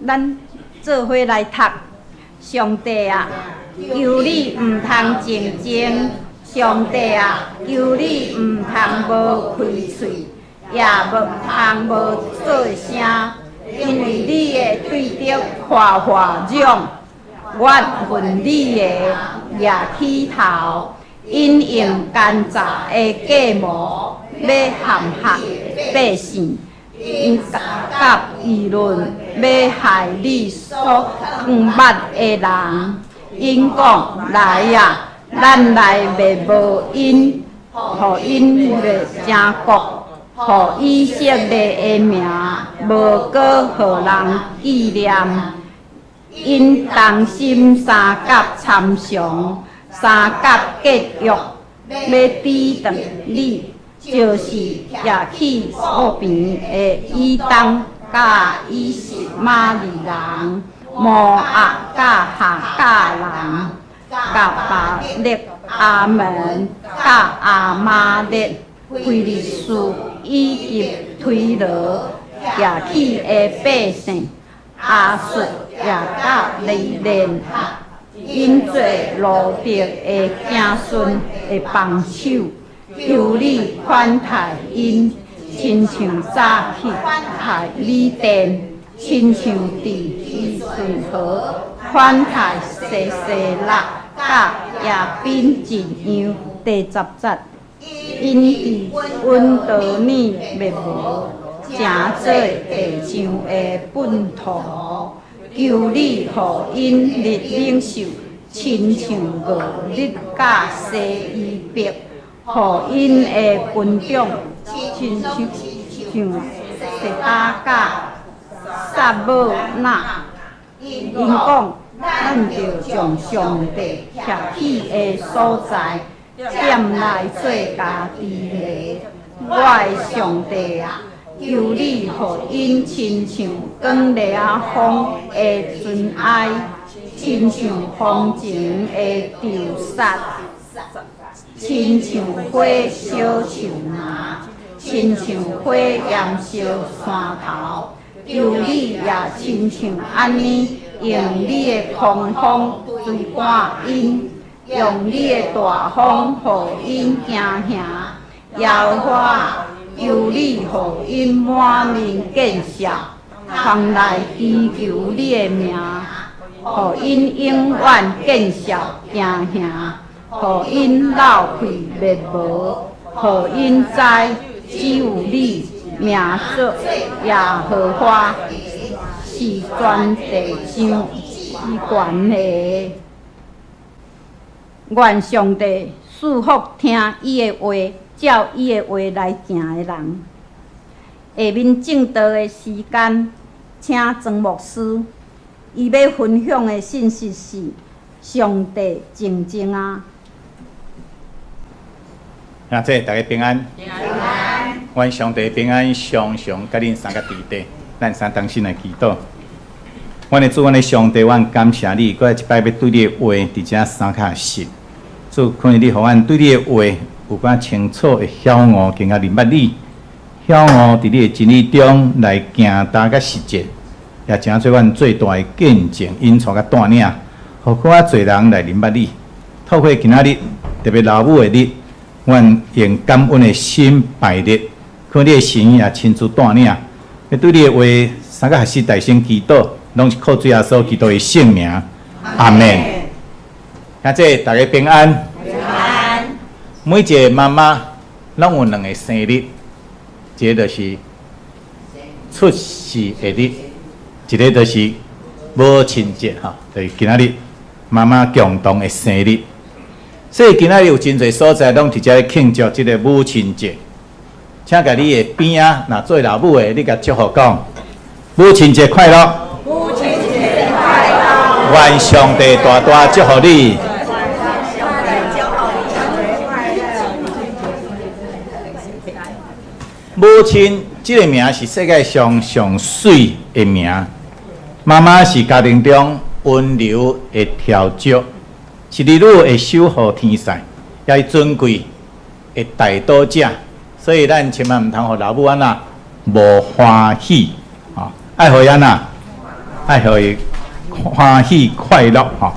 咱做伙來讀。上帝啊，求你毋通靜靜；上帝啊，求你毋通無開喙，也毋通無做聲，因為你會對著嘩嘩嚷，怨恨你的攑起頭，𪜶用奸詐的計謀欲陷害百姓，𪜶佮議論欲害你所疼捌的人。𪜶講：來啊，咱來滅無𪜶，予𪜶滅成國，予以色列的名無閣予人紀念。𪜶同心相佮參詳，相佮結約，欲抵擋你，就是攑起斧柄的以東佮以實瑪利人、摩押佮夏甲人、佮巴力亞捫佮亞瑪力、非利士以及推羅攑起的百姓，亞述也佮你聯合，𪜶做羅得的子孫的幫手，求你款待𪜶，親像早起款待米甸，親像佇基順河款待西西拉佮耶賓一樣。第十節，𪜶佇隱多爾滅無，成做地上的糞土。求你予𪜶日領受，親像俄立佮西伊伯，予𪜶的軍長，親像設巴佮撒母納。𪜶講：咱著將上帝徛起的所在，佔來做家己的。我的上帝啊，求你予𪜶親像捲螺仔風的塵埃，親像風情的潮沙，親像火燒樹林，親像火炎燒山頭。求你也親像按呢，用你的狂風追趕𪜶，用你的大風予𪜶驚嚇。耶和華，求你予𪜶滿面見笑，通來祈求你的名，予𪜶永遠見笑驚嚇，予𪜶落氣滅無，予𪜶知只有你名做耶和華，是全地上至懸的。願上帝賜福聽伊的話，照伊的話來行的人。下面證道的時間，請莊牧師，伊欲分享的信息是：上帝靜靜啊。兄弟，大家平安。平安。願上帝平安，常常佮恁三个佇底。咱三同心來祈禱。阮的主，阮的上帝，阮感謝你，閣來一擺欲對你的話佇遮相佮學習。主，懇求你予阮對你的話有較清楚的曉悟，更加認捌你，曉悟佇你的真理中來行踏佮實踐，也成做阮最大的見證、引帶佮帶領，予閣較濟人來認捌你。透過今仔日特別老母的日，阮用感恩的心拜日，懇你的神也親自帶領，欲對你的話相佮學習大聲祈禱，攏是靠主耶穌基督的聖名，阿門。兄弟，大家平安。平安。每一个媽媽攏有兩个生日，一个就是出世的日，一个就是母親節吼，就是今仔日媽媽共同的生日。所以今仔日有真濟所在攏佇遮咧慶祝這个母親節。請共你的邊仔，若做老母的，你共祝福講，母親節快樂。母親節快樂。願上帝大大祝福你。上帝祝福你。母親這个名是世界上上媠的名。媽媽是家庭中溫柔的調酒，是兒女的守護天使，也是尊貴的代禱者。所以咱千萬毋通予老母按怎無歡喜，啊！愛予伊按怎愛予伊歡喜快樂吼，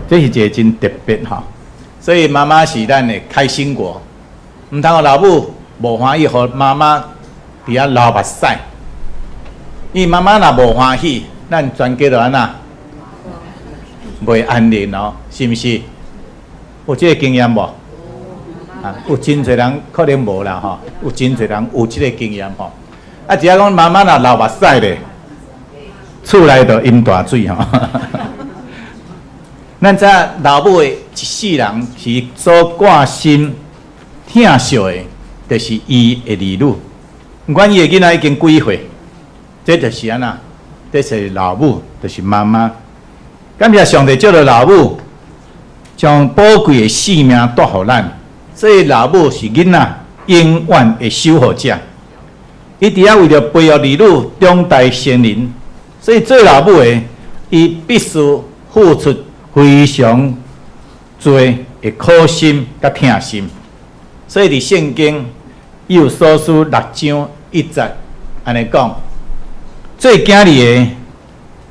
這是一个真特別吼。所以媽媽是咱的開心果，毋通予老母無歡喜，予媽媽佇遐流目屎。因為媽媽若無歡喜，咱全家就按怎？袂安寧哦，是毋是？有這个經驗無？啊，有真濟人可能無啦吼，有真濟人有這个經驗吼。啊，只要講媽媽若流目屎咧，厝內就淹大水吼。咱知影老母的一世人是所掛心疼惜的，就是伊的兒女。毋管伊的囡仔已經幾歲，這就是按怎？這是老母，就是媽媽。感謝上帝，借著老母將寶貴的性命帶予咱，所以老母是囡仔永遠的守護者。伊佇遐為著培育兒女長大成人，所以做老母的，伊必須付出非常濟的苦心佮疼心。所以佇聖經以弗所書六章一節按呢講：做囝兒的，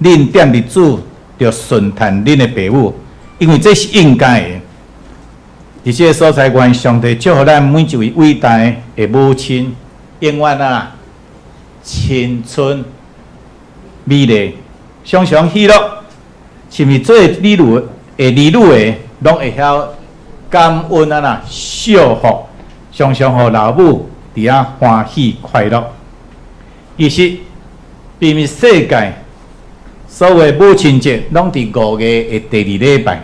恁踮佇主著順趁恁的爸母，因為這是應該的。佇這个所在，願上帝祝福咱每一位偉大的母親，永遠啊青春美麗，常常喜樂。是毋是做兒女的兒女的，攏會曉感恩啊啦，惜福，常常予老母佇遐歡喜快樂。其實，並毋是世界所有母親節攏佇五月的第二禮拜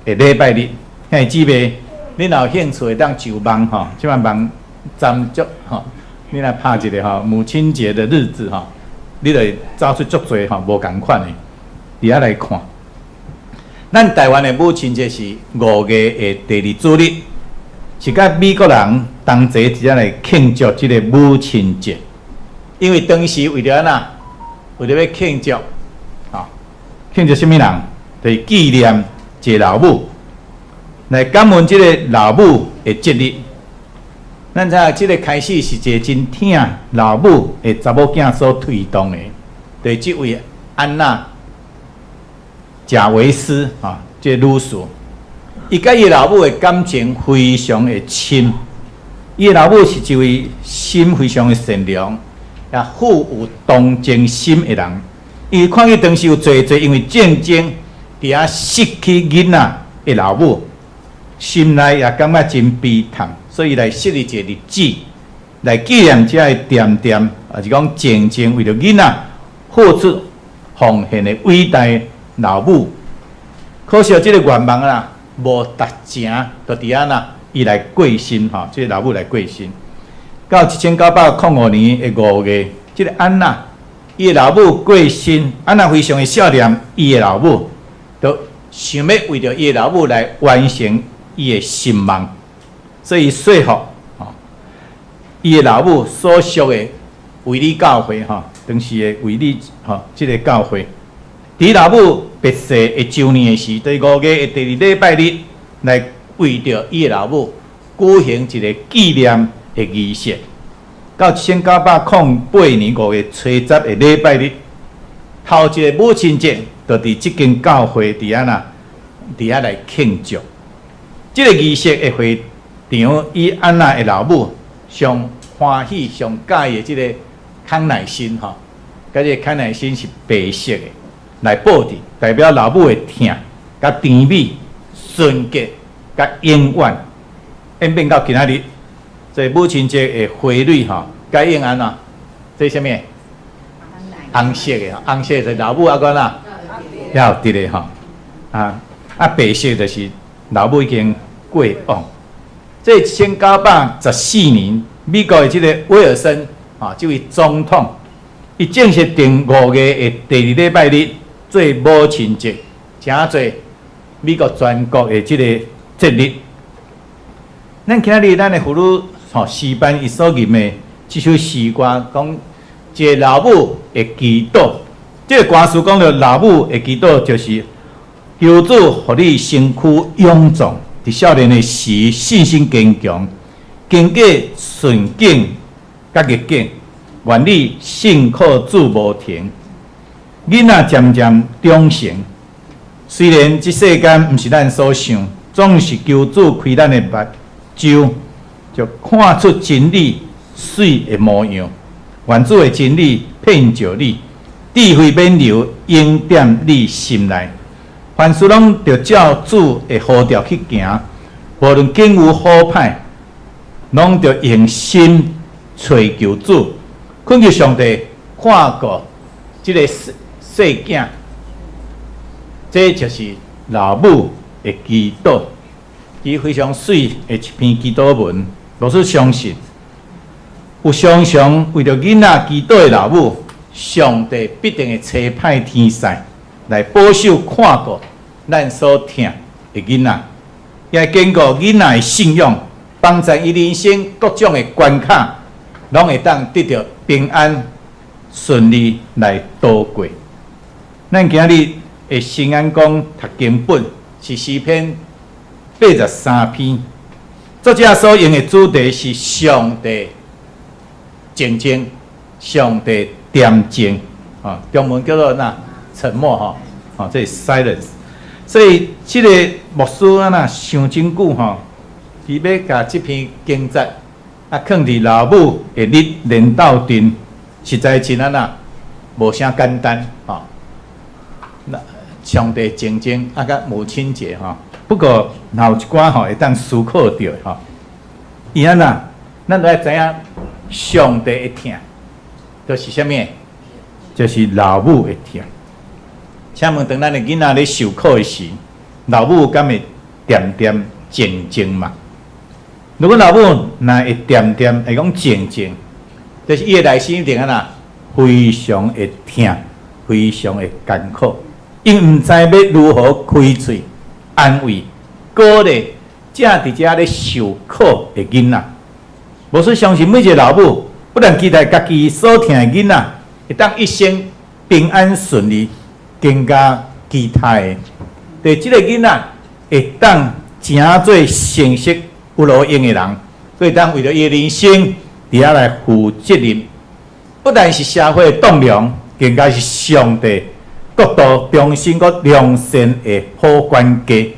的禮拜日。兄弟姊妹，恁若有興趣會當上網吼，這擺網站足吼，你來拍一个吼母親節的日子吼，你就會走出足濟吼無仝款的，佇遐來看。咱台灣的母親節是五月的第二主日，是佮美國人同齊佇遮來慶祝這个母親節。因為當時為著按怎？為著欲慶祝，吼，慶祝啥物人？就是紀念一个老母，來感恩這个老母的節日。咱知影這个開始是一个真疼老母的查某囝所推動的，就是這位安娜賈維斯啊，這个女士，伊佮伊老母的感情非常的深。伊的老母是一位心非常的善良，也富有同情心的人。伊看見當時有濟濟因為戰爭佇遐失去囡仔的老母，心內也感覺真悲痛，所以來設立一个日子來紀念這个恬恬，也是講靜靜為著囡仔付出奉獻的偉大老母。可惜這个願望啊，無達成，就佇遐啦，伊來過身吼，這个老母來過身。到1905年的五月，這个安娜，伊的老母過身，安娜非常的思念伊的老母，就想欲為著伊的老母來完成伊的心願，所以說服吼伊的老母所屬的衛理教會吼，當時的衛理吼，這个教會，佇老母別逝的周年的時，佇五月的第二禮拜日，來為著伊的老母舉行一个紀念的儀式。到1908年五月初十的禮拜日，頭一个母親節，就佇這間教會佇遐啦，佇遐來慶祝。這个儀式的會場以安娜的老母上歡喜、上佮意的這个康乃馨吼，佮這个康乃馨是白色的，來布置，代表老母的疼、佮甜美、純潔、佮永遠，演變到今仔日。所以母親節的花蕊吼，改用按怎？這啥物？紅色的，紅色就是老母猶閣哪？猶有佇咧吼。啊啊，白色就是老母已經過往。這1914年，美國的這个威爾森啊，這位總統，伊正式定五月的第二禮拜日做母親節，成做美國全國的這个節日。咱今仔日咱的婦女吼詩班伊所吟的這首詩歌，講一个老母的祈禱。這个歌詞講著老母的祈禱，就是求主予你身軀勇壯，佇少年的時信心堅強，經過順境佮逆境，願你信靠主無停。囡仔漸漸長成，雖然這世間毋是咱所想，總是求主開咱的目睭，就看出真理媠的模樣。願主的真理遍照你，智慧免流湧踮你心內。凡事攏著照主的呼召去行，無論境遇好歹，攏著用心揣求主，懇求上帝看顧這个細細囝。這就是老母的祈禱，伊非常媠的一篇祈禱文。牧師相信，有常常為著囡仔祈禱的老母，上帝必定會差派天使來保守看顧咱所疼的囡仔，也會堅固囡仔的信仰，幫助伊人生各種的關卡，攏會當得著平安順利來度過。咱今日的新眼光讀經本是詩篇83篇，作者所用的主題是上帝靜靜，上帝恬靜，啊，中文叫做哪？沉默吼，啊，這是 silence。所以這个牧師啊，若想真久吼，伊欲共這篇經節啊，囥佇老母的日練鬥陣，實在真按怎，無啥簡單吼。那上帝靜靜啊，佮母親節吼，不過若有一寡吼會當思考著吼。伊按怎，咱都愛知影上帝的疼，就是啥物？就是老母的疼。請問，當咱的囡仔咧受苦的時，老母敢會恬恬靜靜嘛？如果老母若會恬恬，會講靜靜，就是伊的內心一定按怎，非常會疼，非常會艱苦。伊毋知欲如何開喙安慰、鼓勵正佇遮咧受苦的囡仔。牧師相信每一个老母，不但期待家己所疼的囡仔會當一生平安順利，更加其他的，對這个囡仔會當成做誠實有路用的人，會當為著伊的人生佇遐來負責任。不但是社會的棟梁，更加是上帝國度重新閣良善的好管家。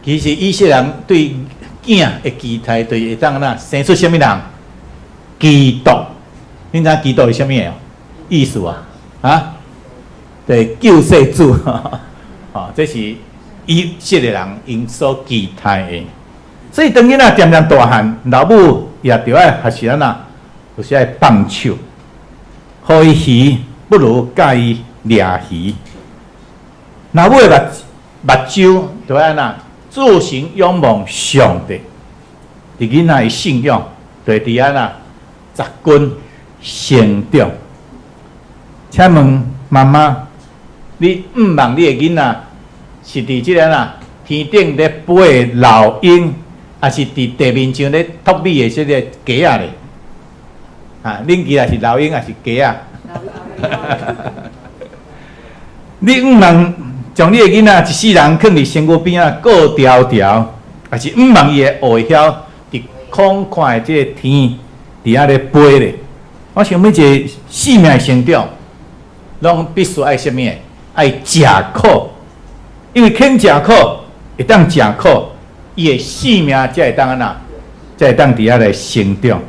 其實以色列人對囝的期待，就是會當按怎生出啥物人？基督。恁知影基督是啥物的意思啊？啊？對，救世主。哦，這是以色列人𪜶所期待的。所以當囡仔漸漸大漢，老母也著愛學習按怎，就是愛放手，予伊魚不如教伊掠魚。老母的目目睭著愛按怎，注神仰望上帝，佇囡仔的信仰，就會佇按怎扎根成長。請問媽媽，你向望你的囡仔是佇這个按怎天頂咧飛的老鷹，抑是佇地面上咧吐米的這个雞仔咧？啊，恁期待是老鷹抑是雞仔？你向望將你的囡仔一世人囥佇身軀邊仔顧牢牢，抑是向望伊會曉佇空曠的這個天佇遐咧飛咧？我想每一个生命的成長，攏必須愛啥物？愛食苦，因為肯食苦，會當食苦，伊的生命才會當按怎，才會當佇遐來成長。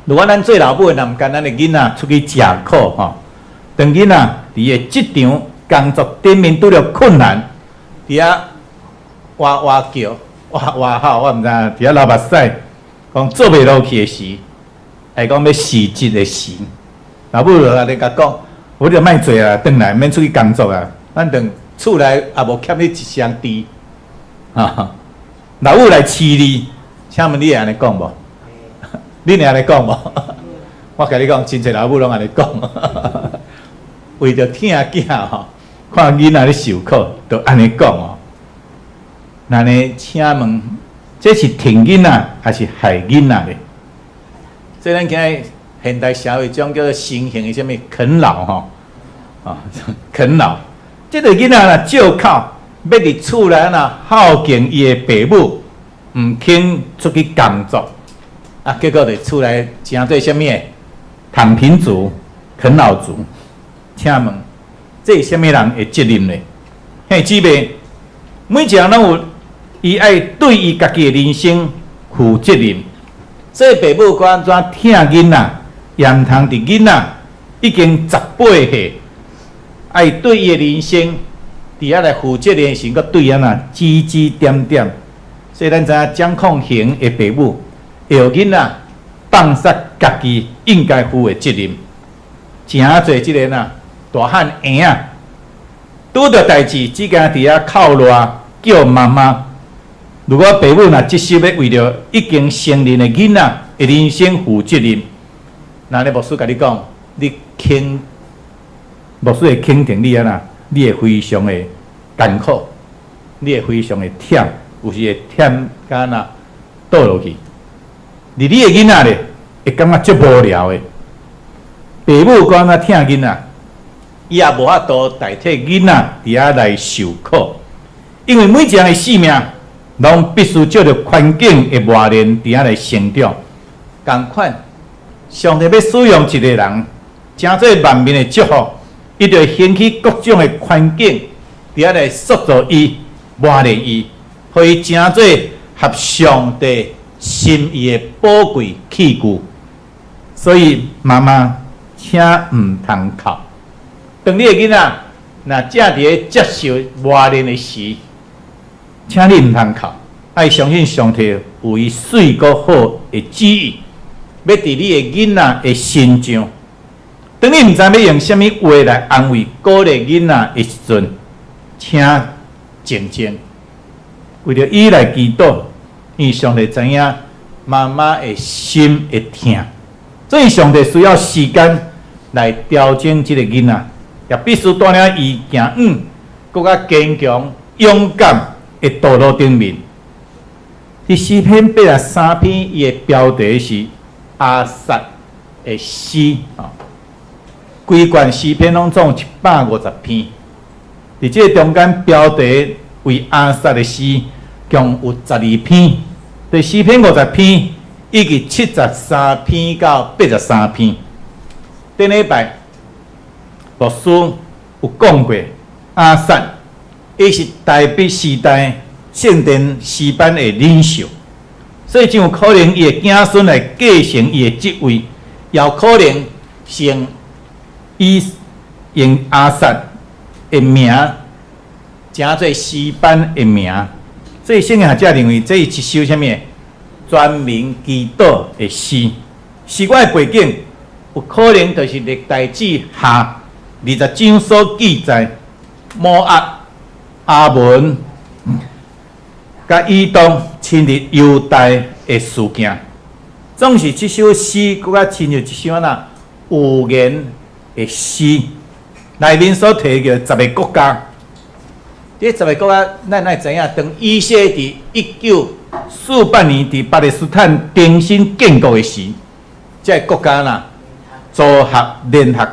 如果咱做老母的，若毋共咱的囡仔出去食苦吼，當囡仔佇伊的職場工作頂面拄著困難，佇遐哇哇叫、哇哇吼，我毋知佇遐流目屎，講做袂落去的時，會講欲辭職的時，老母就按呢共講：我就莫做啊，轉來免出去工作啊，反正厝內也無欠你一雙豬。哈，老母來飼你，請問你會按呢講無？你會按呢講無？我共你講，真濟老母攏按呢講，為著疼囝吼，看囡仔咧受苦，就按呢講哦。那呢，請問，這是疼囡仔，抑是害囡仔咧？這咱今日現代社會中叫做新型的啥物啃老吼，啊，啃老，這個囡仔若借口欲佇厝內按怎孝敬伊的爸母，毋肯出去工作，啊，結果佇厝內成做啥物的躺平族、啃老族。請問，這是啥物人的責任呢？兄姊妹，每一個人攏有伊愛對伊家己的人生負責任。所以爸母管按怎疼囡仔，也毋通佇囡仔已經18歲，愛對伊的人生佇遐來負責任時，閣對伊按怎指指點點。所以咱知影蔣控恆的爸母會予囡仔放殺家己應該負的責任，誠濟這个呐大漢嬰仔拄著代誌，只驚佇遐哭賴叫媽媽。如果爸母若這時欲為著已經成人的囡仔的人生負責任，那咧牧師共你講，你肯牧師會肯定你按怎，你會非常的艱苦，你會非常的忝，有時會忝甲若倒落去。而你的囡仔咧，會感覺足無聊的。爸母管按怎疼囡仔，伊也無法度代替囡仔佇遐來受苦，因為每一個人的生命，攏必須借著環境的磨練，佇遐來成長。仝款，上帝欲使用一個人，成做萬民的祝福，伊就會興起各種的環境，佇遐來塑造伊、磨練伊，予伊成做合上帝心意的寶貴器具。所以，媽媽，請毋通哭。當你的囡仔若正佇咧接受磨練的時，請你毋通哭，愛相信上帝有伊媠閣好的旨意，欲佇你的囡仔的身上。當你毋知欲用啥物話來安慰、鼓勵囡仔的時陣，請靜靜為著伊來祈禱，因為上帝知影媽媽的心會疼，所以上帝需要時間來調整這个囡仔，也必須帶領伊行遠、閣較堅強、勇敢的道路頂面。佇詩篇83篇，伊的標題是亞薩的詩。規卷詩篇攏總150篇，佇這個中間標題為亞薩的詩，共有12篇。佇詩篇50篇以及73篇到83篇。頂禮拜牧師有講過，亞薩伊是大衛時代聖殿詩班的領袖，所以真有可能伊的子孫來繼承伊的職位，也有可能是用伊用亞薩的名，成做詩班的名。所以聖經學者認為這是一首啥物全民祈禱的詩。詩歌的背景有可能就是歷代志下20章所記載摩押、亞捫、佮以東侵入猶大的事件。總是這首詩，閣較親像一首按怎預言的詩，內面所提著十个國家。這十个國家，咱愛知影，當以色列佇1948年佇巴勒斯坦重新建國的時，這个國家啦組合聯合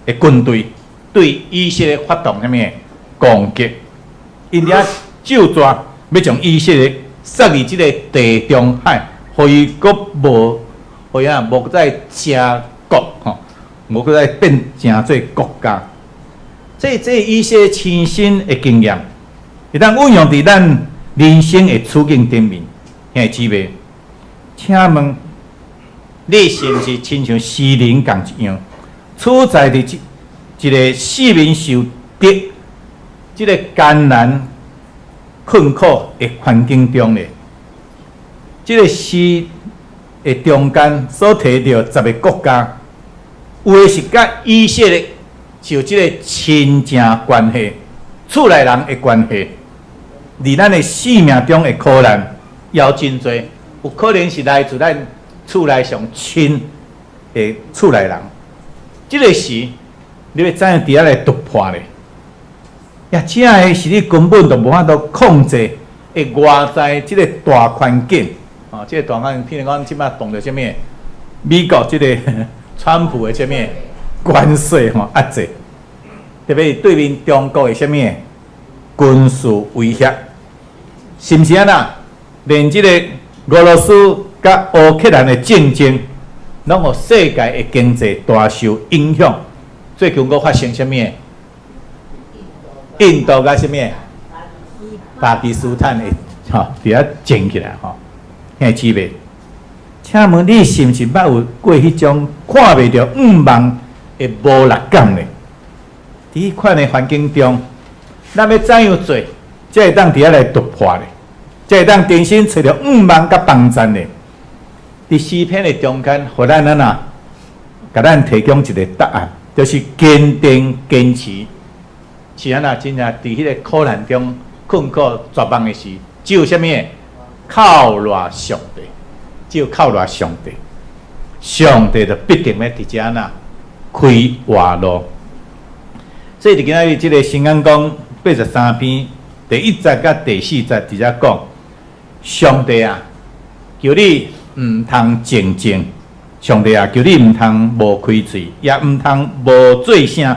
的軍隊對以色列發動啥物攻擊，𪜶佇遐咒詛欲將以色列殺入這个地中海，予伊閣無，予伊啊無再成國吼，無閣再變成做國家。這以色列親身的經驗，會當運用佇咱人生的處境頂面。兄弟姊妹，請問你是毋是親像詩人仝一樣，處在佇這一個四面受敵、這個艱難困苦的環境中咧？這个詩的中間所提著十个國家，有的是佮以色列是有這个親情關係、厝內人的關係，佇咱的生命中的苦難也有真濟，有可能是來自咱厝內上親的厝內人。這个時，你欲怎樣佇遐來突破咧？也正的是你根本就無法度控制的外在這个大環境。哦，這个大環境，譬如講，這擺碰著啥物？美國這个川普的啥物關稅吼壓制，特別是對面中國的啥物軍事威脅，是毋是按怎？連這個俄羅斯佮烏克蘭的戰爭，攏予世界的經濟大受影響。最近閣發生啥物？印度佮啥物？巴基斯坦的吼，佇遐戰起來吼，兄弟姊妹，請問你是毋是捌有過彼種看袂著向望的無力感呢？佇彼款的環境中，咱欲怎樣做，才會當佇遐來突破咧？才會當重新揣著向望佮幫贊咧？佇詩篇的中間，予咱按怎？共咱提供一個答案，就是堅定堅持。是按怎？真正佇彼個苦難中困苦絕望的時，只有啥物？靠賴上帝，只有靠賴上帝，上帝就必定欲佇遮按怎開活路。所以佇今仔日這个聖經講83篇第1節佮第4節佇遮講，上帝啊，求你毋通靜靜，上帝啊，求你毋通無開喙，也毋通無做聲，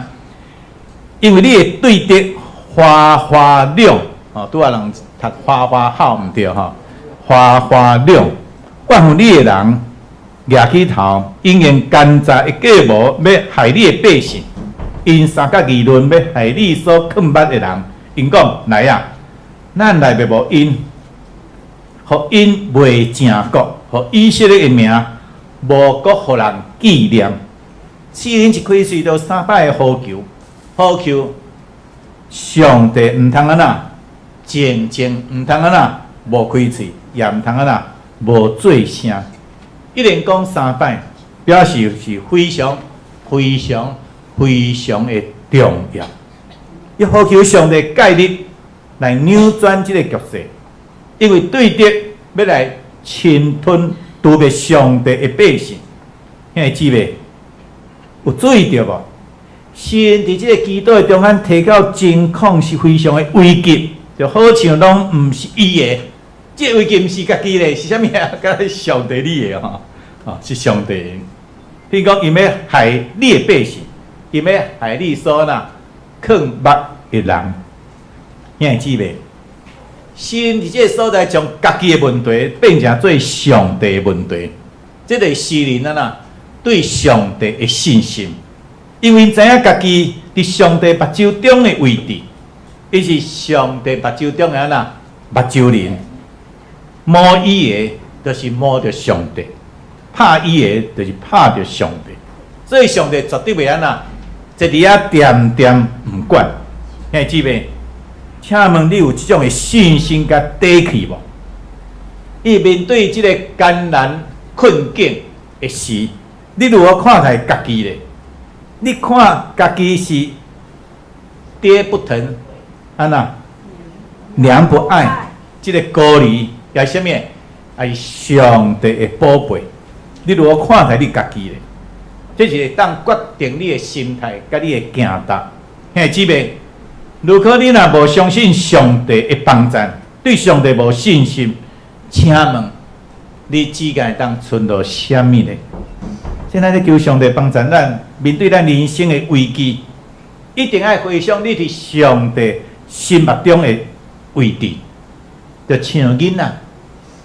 因為你的對敵嘩嘩嚷，哦，拄仔人讀嘩嘩吼毋對吼，嘩嘩嚷，怨恨你的人攑起頭，𪜶用奸詐的計謀欲害你的百姓，𪜶相佮議論欲害你所囥目的人，𪜶講來啊，咱來滅無𪜶，予𪜶袂成國，予以色列的名無閣予人紀念。詩人一開喙就三擺的呼求，呼求上帝毋通按怎靜靜，毋通按怎無開喙，也毋通按怎無做聲。一連講三擺，表示是非常、非常、非常的重要。伊呼求上帝介入來扭轉這個局勢，因為對敵欲來侵吞屠滅上帝的百姓，兄弟姊妹有注意著無？詩人佇這个祈禱的中間提到情況是非常的危急，就好像攏毋是伊的，這個危機毋是家己的，是啥物啊？敢若上帝你的吼，哦，是上帝的。譬如講，𪜶欲害你的百姓，𪜶欲害你所若囥目的人，兄弟姊妹，詩人佇這个所在將家己的問題變成做上帝的問題，這個詩人按怎對上帝的信心，因為知影家己佇上帝目睭中的位置，伊是上帝目睭中的按怎目睭人，摸伊的，就是摸著上帝；拍伊的，就是拍著上帝。所以上帝絕對袂按怎，坐佇遐恬恬毋管。兄弟姊妹，請問你有這種的信心佮底氣無？伊面對這個艱難困境的時，你如何看待家己咧？你看家己是爹不疼，按怎娘不愛，這个孤兒，抑是啥物？抑是上帝的寶貝？你如何看待你家己咧？這是會當決定你的心態佮你的行動。兄弟姊妹，如果你若無相信上帝的幫贊，對上帝無信心，請問你只會當存落啥物呢？現在咧求上帝幫贊咱，面對咱人生的危機，一定愛回想你佇上帝心目中的位置，就像囡仔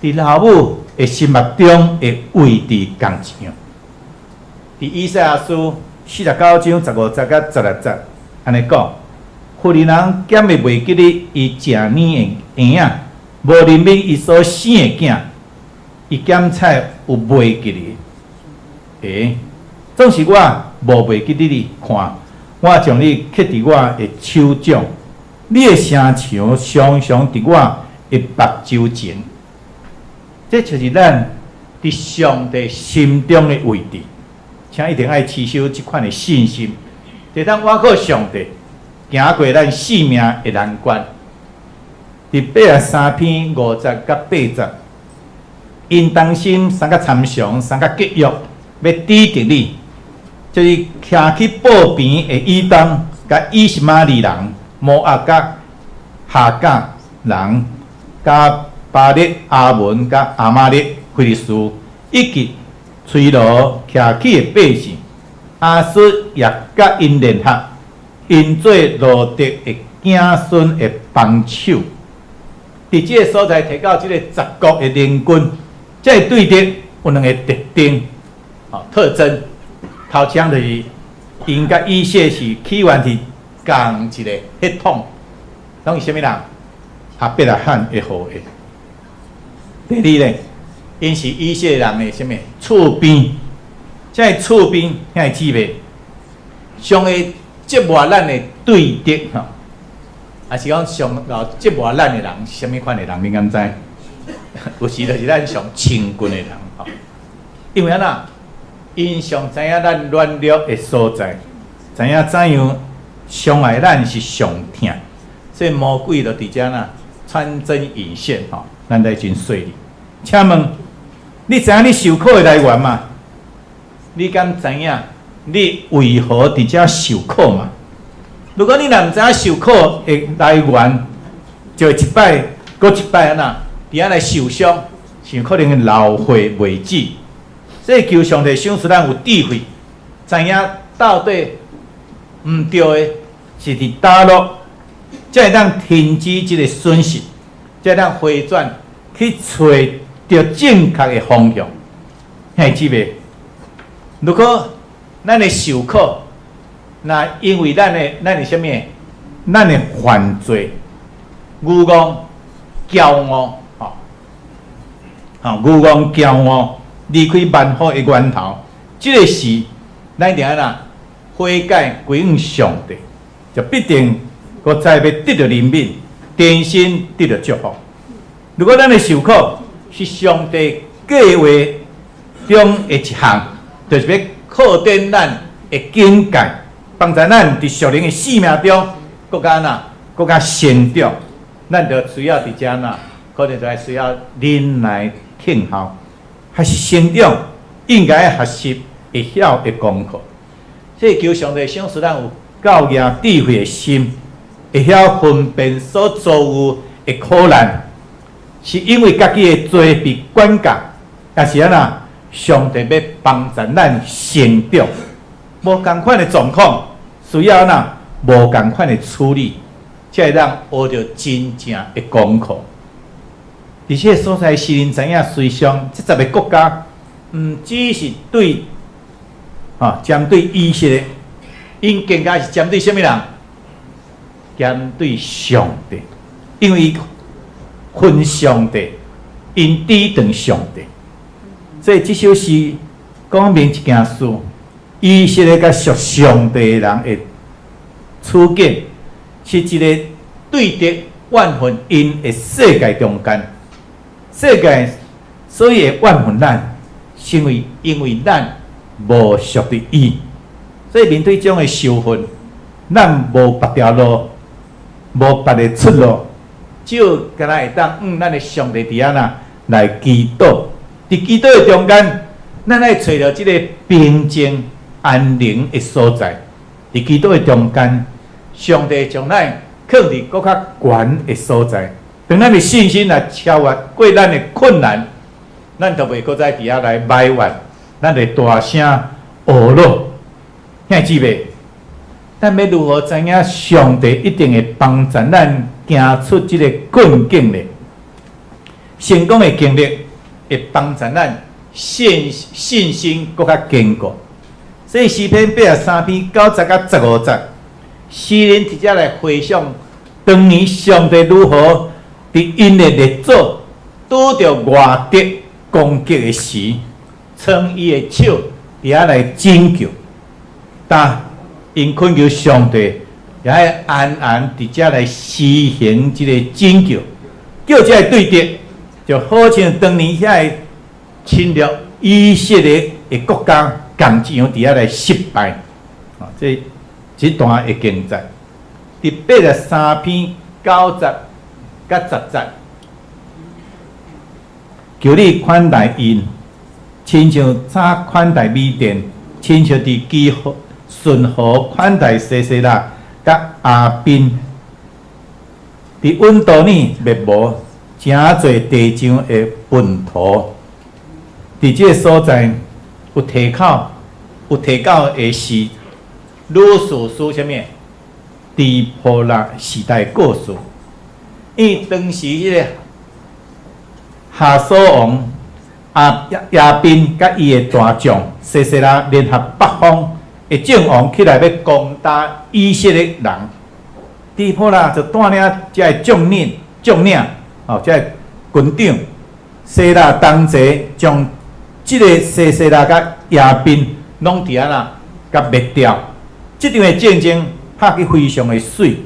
佇老母的心目中的位置仝一樣。佇以賽亞書49章15節佮16節，按呢講：婦人敢會袂記得伊食奶的嬰仔，無憐憫伊所生的囝，伊敢彩有袂記得？欸，總是我無袂記得你，看，我將你刻佇我的手掌，你的城牆常常佇我的目睭前。這就是咱佇上帝心中的位置，請一定愛持守這款的信心，會當倚靠上帝，行過咱性命的難關。佇83篇5節佮8節，𪜶同心相佮參詳，相佮結約，欲抵擋你，就是徛去布平的以東，佮以實瑪利人、摩押佮哈甲人、佮巴力、亞捫佮亞瑪力、非利士，以及推羅徛起的百姓，亞述也佮𪜶聯合，𪜶做羅得的子孫的幫手。佇這个所在提到這个十國的聯軍，這个對敵有兩个特徵，特徵。頭一項就是 𪜶佮以色列是起源是仝一個血統，攏是啥物人？亞伯拉罕的後裔。第二咧，𪜶是以色列人的啥物？厝邊，這个厝邊兄弟姊妹，上會折磨咱的對敵吼，抑是講上𠢕折磨咱的人是啥物款的人？恁敢知？有時就是咱上親近的人吼，因為按怎？𪜶上知影咱軟弱的所在，知影怎樣傷害咱是上疼，所以魔鬼就佇遮呐穿針引線吼，咱得真細膩。請問，你知影你受苦的來源嗎？你敢知影你為何佇遮受苦嗎？如果你若毋知影受苦的來源，就會一擺閣一擺按怎佇遐來受傷，是可能會流血袂止。所以求上帝賞賜咱有智慧，知影到底毋對的是佇佗落，才會當停止這个損失，才會當回轉去揣著正確的方向。兄弟姊妹，如果咱的受苦，若因為咱的啥物？咱的犯罪、愚妄、驕傲，吼，吼，愚妄、驕傲，離開萬福的源頭，這个時，咱一定按怎悔改歸向上帝，就必定閣再欲得著憐憫，重新得著祝福。如果咱的受苦是上帝計劃中的一項，就是欲擴展咱的境界，幫助咱佇屬靈的生命中，閣較按怎，閣較成長。咱就需要佇遮按怎，可能就愛需要忍耐等候，還是成長應該學習會曉的功課。所以求上帝賞賜咱有夠額智慧的心，會曉分辨所遭遇的苦難，是因為家己的罪被管教，抑是按怎？上帝欲幫助咱成長。無仝款的狀況，需要按怎？無仝款的處理，才會當學著真正的功課。佇這个所在，詩人知影，事實上，這十个國家，毋只是對，針對以色列，𪜶更加是針對啥物人？針對上帝，因為伊恨上帝，𪜶抵擋上帝。所以這首詩講明一件事：以色列佮屬上帝的人的處境，是一个對敵怨恨𪜶的世界中間。世界所以會怨恨咱，是因為咱無屬佇伊，所以面對這種的仇恨，咱無別條路，無別个出路，只有干焦會當向咱的上帝佇遐呐來祈禱。佇祈禱的中間，咱愛揣著這个平靜安寧的所在。佇祈禱的中間，上帝將咱囥佇閣較懸的所在。當咱的信心來超越過咱的困難，咱就袂閣再佇遐來埋怨，咱會大聲呵咾。兄弟姊妹，咱欲如何知影上帝一定會幫助咱行出這个困境呢？成功的經歷會幫助咱信心閣較堅固。所以詩篇83篇9節佮15節，詩人佇遮來回想當年上帝如何佇𪜶的列祖拄著外敵攻擊的時，撐伊的手佇遐來拯救。但𪜶懇求上帝，也愛安安佇遮來施行這个拯救，叫這个對敵就好像當年遐个侵略以色列的國家仝一樣佇遐來失敗。啊，這段的經節，佇83篇9節佮10節，求你款待𪜶，親像早款待米甸，親像佇基順河款待西西拉佮亞賓，佇隱多爾滅無誠濟地上的糞土。佇這个所在有提口，有提到的是女士師啥物？底波拉時代故事。因為當時彼个哈瑣王亞賓佮伊的大將西西拉聯合北方的的眾王起來欲攻打以色列人，底波拉就帶領遮个將領、將領，哦，遮个軍長，西拉同齊將這个西西拉佮耶賓攏佇遐啦，共滅掉。這場的戰爭拍去非常的媠，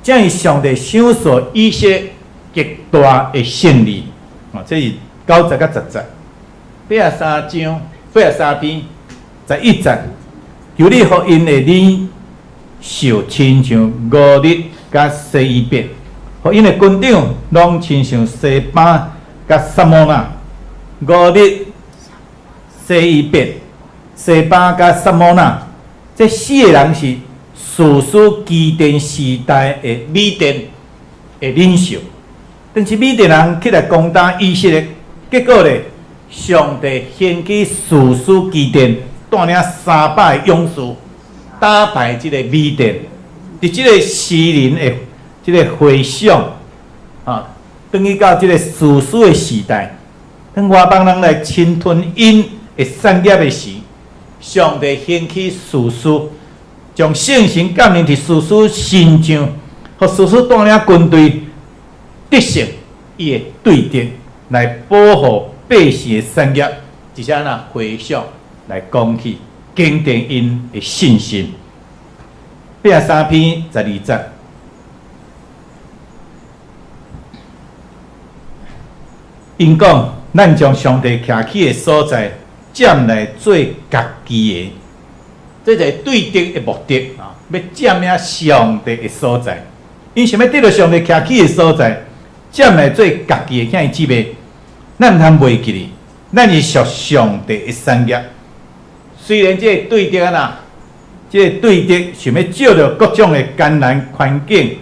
這是上帝賞賜以色列極大的勝利。哦，這是9節佮10節，83章83篇11節，求你予𪜶的領袖親像俄立佮西伊伯，予𪜶的軍長攏親像西巴佮撒抹拿。俄立、西伊伯、西巴佮撒抹拿，這四个人是士師基甸時代的米甸的領袖。當時米甸人起來攻打以色列，結果咧，上帝興起士師基甸帶領300個勇士打敗這个米甸。佇這个詩人的這个回想，啊，轉去到這个士師的時代，當外邦人來侵吞𪜶的產業的時，上帝興起士師，將聖神降臨佇士師身上，予士師帶領軍隊得勝伊的對敵，來保護百姓的產業，這是按怎回想來講起，堅定𪜶的信心。83篇12節，𪜶講：咱將上帝徛起的所在佔來做家己的，這就是對敵的目的啊！欲佔領上帝的所在，𪜶想欲得著上帝徛起的所在，佔來做家己的，兄弟姊妹，咱毋通袂記哩，咱是屬上帝的產業。雖然這個對敵按怎，這個對敵想欲藉著各種的艱難環境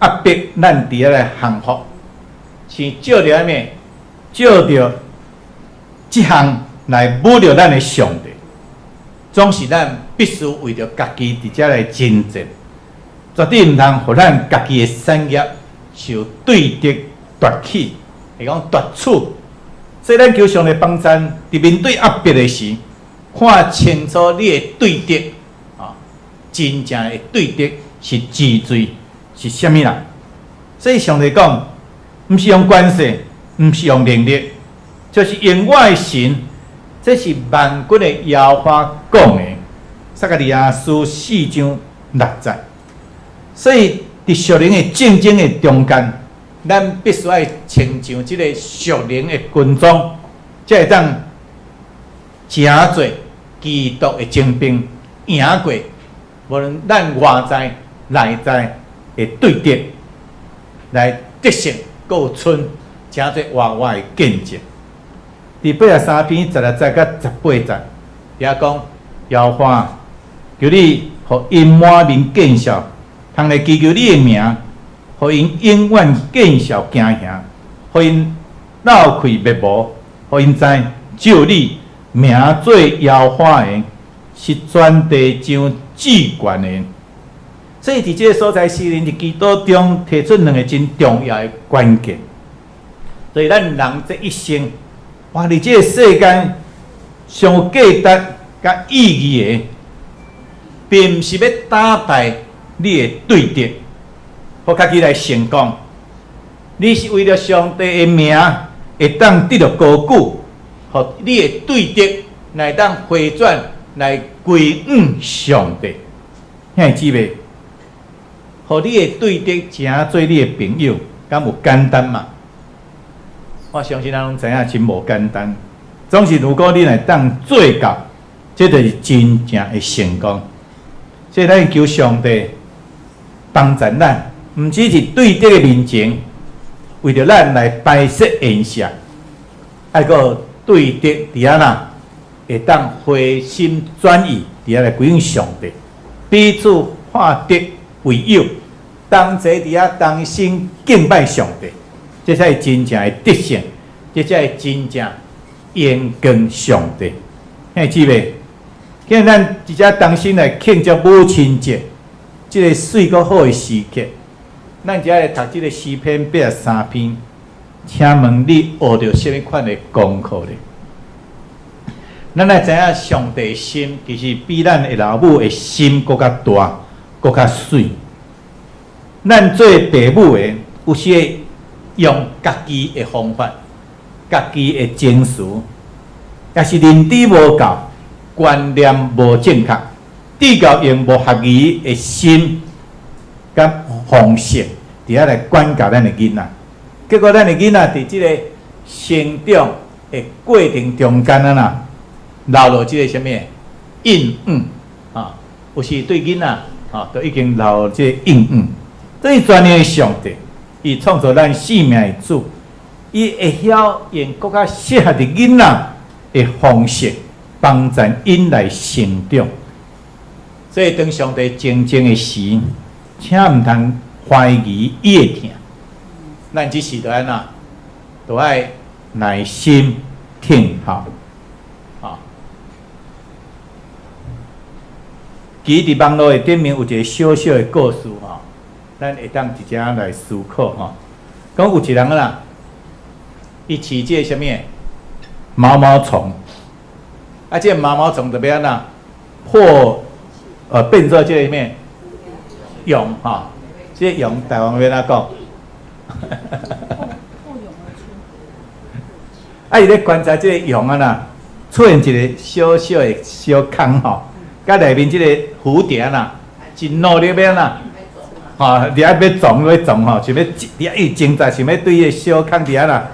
壓迫咱佇遐來降服，是藉著啥物？藉著這項來侮辱咱的上帝，總是咱必須為著家己佇遮來爭戰，絕對毋通予咱家己的產業受對敵奪去，會講奪取。所以咱求上帝幫贊，佇面對壓迫的時，看清楚你的對敵啊，真正的對敵是治罪是啥物人？所以上帝講，毋是用權勢，毋是用能力，就是用我的神。這是萬軍的耶和華講的，撒迦利亞書4章6節。所以佇屬靈的戰爭的中間，咱必須愛穿上這個屬靈的軍裝，才會當成做基督的精兵，贏過無論咱外在、內在的對敵，來得勝，閣有賰，成做活活的見證。佇83篇16節佮18節，遐講耶和華，求你予𪜶滿面見笑，通來祈求你的名，予𪜶永遠見笑驚嚇，予𪜶落氣滅無，予𪜶知只有你名做耶和華的，是全地上至懸的。所以佇這个所在，詩人佇祈禱中提出兩个真重要的關鍵，就是咱人這一生活佇這个世間上有價值佮意義的，並毋是欲打敗你的對敵，予家己來成功。你是為著上帝的名會當得著高舉，予你的對敵來當回轉來歸向上帝。兄弟姊妹，予你的對敵成做你的朋友，敢有簡單嗎？我相信咱攏知影真無簡單。總是如果你若當做到，這就是真正的成功。所以咱求上帝幫助咱，毋只是對敵的面前，為著咱來擺設宴席，還閣對敵佇遐呐，會當回心轉意，佇遐來歸向上帝，彼此化敵為友，同齊佇遐同心敬拜上帝。這才是真正的得勝，這才是真正榮光上帝。兄弟姊妹，今日咱佇遮同心來慶祝母親節，這个媠閣好的時刻，咱遮來讀這个詩篇83篇，請問你學著啥物款的功課咧？咱來知影上帝心其實比咱的老母的心閣較大，閣較媠。咱做爸母的，有時會用家己的方法、家己的情緒，也是認知無夠、觀念無正確，比較用無合宜的心佮方式，佇遐來管教咱的囡仔。結果咱的囡仔佇這个成長的過程中間啊啦，留落這个啥物印象啊，有時對囡仔啊，都已經留這个印象。這是全能的上帝，伊創造咱生命的主，伊會曉用閣較適合佇囡仔的方式，幫助𪜶來成長。所以當上帝靜靜的時，請毋通懷疑伊的疼。咱這時就按怎，都愛耐心聽候。啊，其實佇網路的頂面有一个小小的故事吼，咱會當佇遮來思考吼。講有一个人啦，伊飼這个啥物毛毛蟲，啊，這个毛毛蟲就欲按怎破，變做這个啥物蛹吼，這个蛹台灣欲按怎講？啊，伊咧觀察這个蛹啊啦，出現一个小小的小孔吼，佮內面這个蝴蝶啊啦，真努力欲按怎，吼，佇遐欲撞欲撞吼，想欲佇遐伊掙扎，想欲對彼个小孔佇遐啦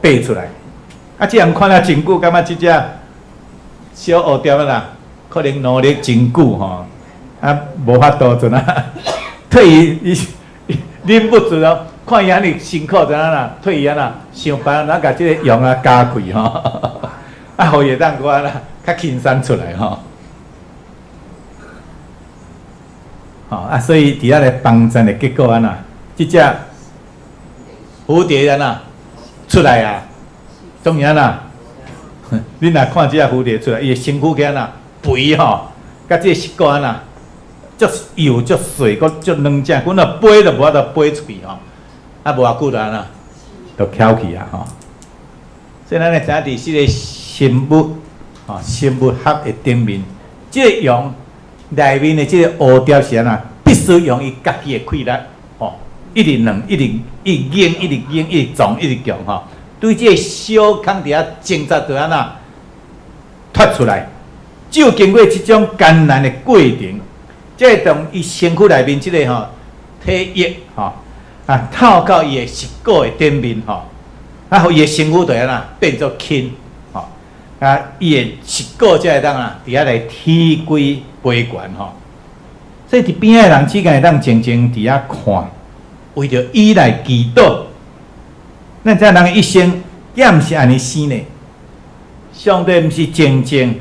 爬出來。啊，這人看了真久，感覺這隻小蝴蝶啊啦，可能努力真久吼，啊，無法度陣啊，退伊伊忍不住咯。看伊按呢辛苦，怎樣啦？退伊按怎，想辦法共這个蛹啊咬開吼，啊，予伊會當閣按怎較輕鬆出來吼。吼啊，所以佇遐來幫贊的結果按怎？這隻蝴蝶按怎出來啊？終於按怎？你若看這隻蝴蝶出來，伊的身軀按怎肥吼，佮這个觸角按怎，足幼足細，閣足軟只，阮若飛都無法度飛出去吼。啊，無偌久就按怎，就翹去啊吼！所以咱會知影佇這个生物吼，生物學的頂面，這个蛹內面的這个蝴蝶是按怎？必須用伊家己的氣力吼，一直軟，一直一直硬，一直硬，一直撞，一直強吼。對這个小孔佇遐掙扎就按怎脫出來？只有經過這種艱難的過程，才會當伊身軀內面這个吼體液吼。啊，透到伊的觸角的頂面吼，啊，予伊的身軀就按怎變做輕吼，啊，伊的觸角才會當啊，佇遐來天規飛懸吼。所以佇邊仔的人只敢會當靜靜佇遐看，為著伊來祈禱。咱知影人的一生，也毋是按呢生呢。上帝毋是靜靜，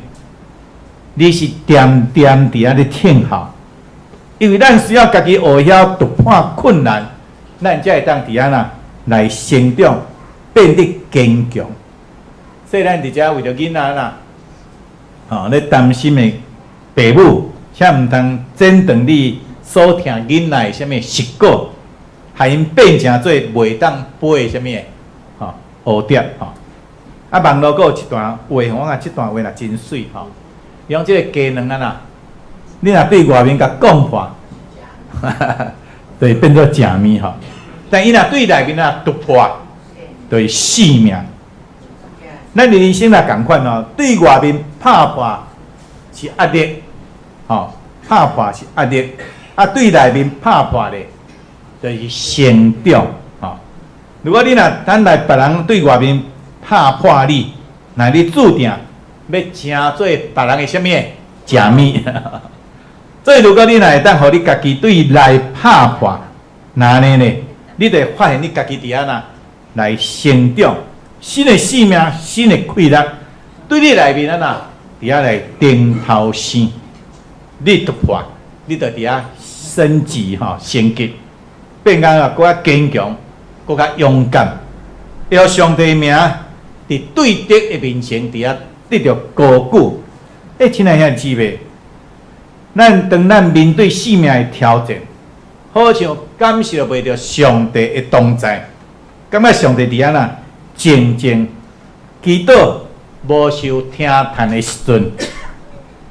而是恬恬佇遐咧聽候，因為咱需要家己學曉突破困難。咱才會當佇按怎來成長，變得堅強。所以咱佇遮為著囡仔啦，吼咧擔心的爸母，請毋通剪斷你所疼囡仔的啥物觸角，害𪜶變成做袂當飛的啥物的，吼蝴蝶吼。啊，網路閣有一段話，我感覺這段話若真媠吼。用這个雞卵啊啦，你若對外面共講破，就會變做食物吼。但伊若對內面啊突破，就是性命。咱人生也仝款哦，對外面拍破是壓力，吼，拍破是壓力；啊，對內面拍破咧，就是成長，吼。如果你若等待別人對外面拍破你，那你注定欲成做別人的啥物食物。所以，如果你若會當予你家己對內拍破，那按呢咧，你就會發現你家己佇按怎來成長，新的生命，新的氣力，對你內面按怎佇遐來頂頭生，你突破，你就佇遐升級吼，升級，變甲閣較堅強，閣較勇敢，予上帝名佇對敵的面前佇遐得著高舉。欸，親愛兄弟姊妹，咱當咱面對生命的挑戰，好像感受袂著上帝的同在，感覺上帝佇按怎靜靜祈禱，無受聽趁的時陣，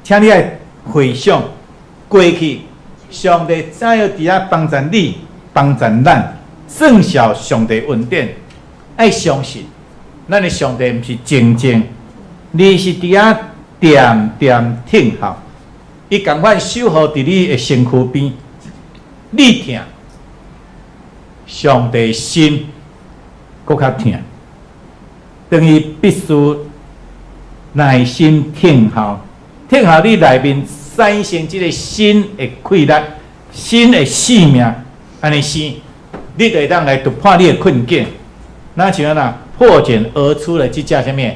請你愛回想過去，上帝怎樣佇遐幫助你、幫助咱，算數上帝恩典，愛相信，咱的上帝毋是靜靜，而是佇遐恬恬聽候，伊仝款守護佇你的身軀邊，你疼，上帝心閣較疼，當伊必須耐心聽候，聽候你內面產生這个新的氣力、新的生命，按呢生，你就會當來突破你的困境。若像按怎破繭而出的這隻啥物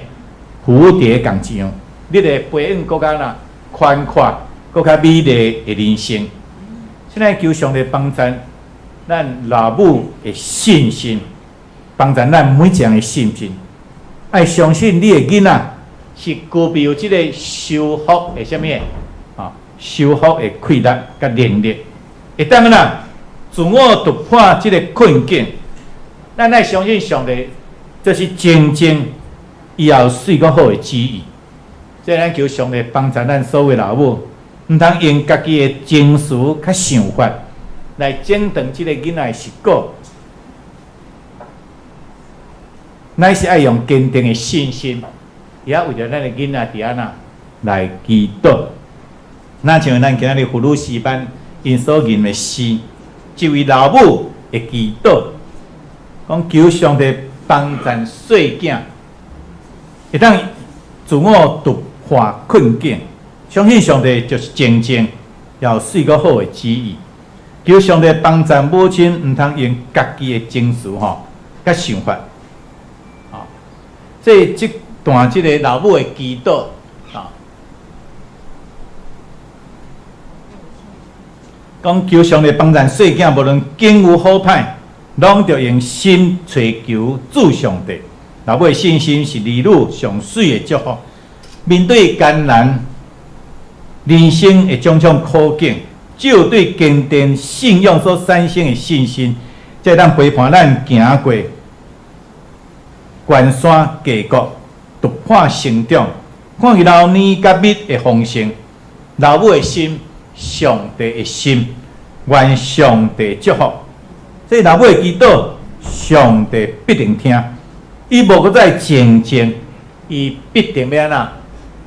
蝴蝶仝一樣，你會飛往閣較若寬闊、閣較美麗的人生。現在求上帝幫助咱老母的信心，幫助咱每一個人的信心，愛相信你的囡仔是具備有這个修復的啥物啊？修復的氣力佮能力，會當按怎自我突破這个困境。咱愛相信上帝，這是真正伊也有媠閣好的旨意。所以咱求上帝幫助咱所有老母，毋通用家己的情緒佮想法來整斷這个囡仔的實果，乃是愛用堅定的信心，也為著咱的囡仔佇按怎來祈禱。若像咱今仔日福女詩班𪜶所吟的詩，一位老母的祈禱，講求上帝幫助細囝，會當自我突破困境，相信上帝就是真正有媠閣好的旨意。求上帝幫助母親，毋通用家己的情緒吼，佮想法。啊，所以這段這个老母的祈禱啊，講求上帝幫助細囝，無論境遇好歹，攏著用心揣求主上帝。老母的信心是兒女上媠的祝福。面對艱難人生的種種苦境，只有對堅定信仰所產生的信心，才會當陪伴咱行過關山過谷，突破成長，看見老年佮蜜的豐盛。老母的心，上帝的心，願上帝祝福。所以老母的祈禱，上帝必定聽。伊無閣再靜靜，伊必定欲按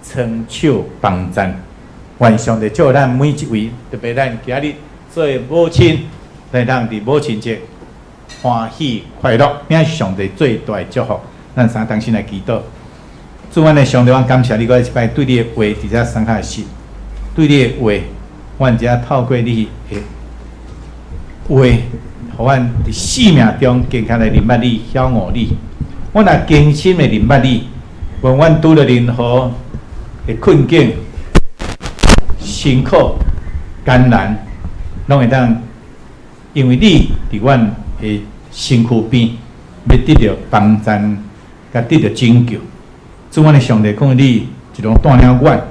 怎伸手幫助。願上帝祝福咱每一位，特別咱今日做母親，來當佇母親節歡喜快樂，也是上帝最大的祝福。咱三同心來祈禱，主阮的上帝，阮感謝你，閣一擺對你的話佇遮三較實，對你的話，阮遮透過你的話，予阮佇生命中更較來認捌你、曉悟你。阮若更深的認捌你，無論阮拄著任何的困境、辛苦、艱難，攏會當因為你佇阮的身軀邊，欲得著幫助，佮得著拯救。主，阮的上帝，講你一路帶領阮，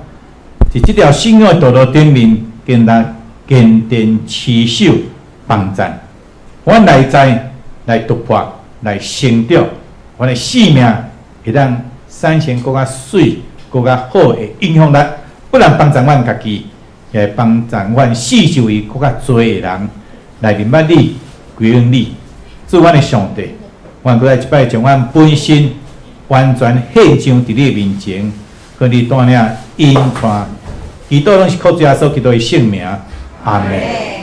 佇這條信仰的道路頂面，堅立堅定持守幫助，阮內在來突破，來成長，阮的生命會當產生閣較媠、閣較好的影響力，不但幫助阮家己，也會幫助阮四周圍閣較濟的人來認捌你、歸向你。主，阮的上帝，阮閣再一擺將阮本身完全獻上佇你的面前，予你帶領引帶，祈禱攏是靠主耶穌基督的聖名，阿門。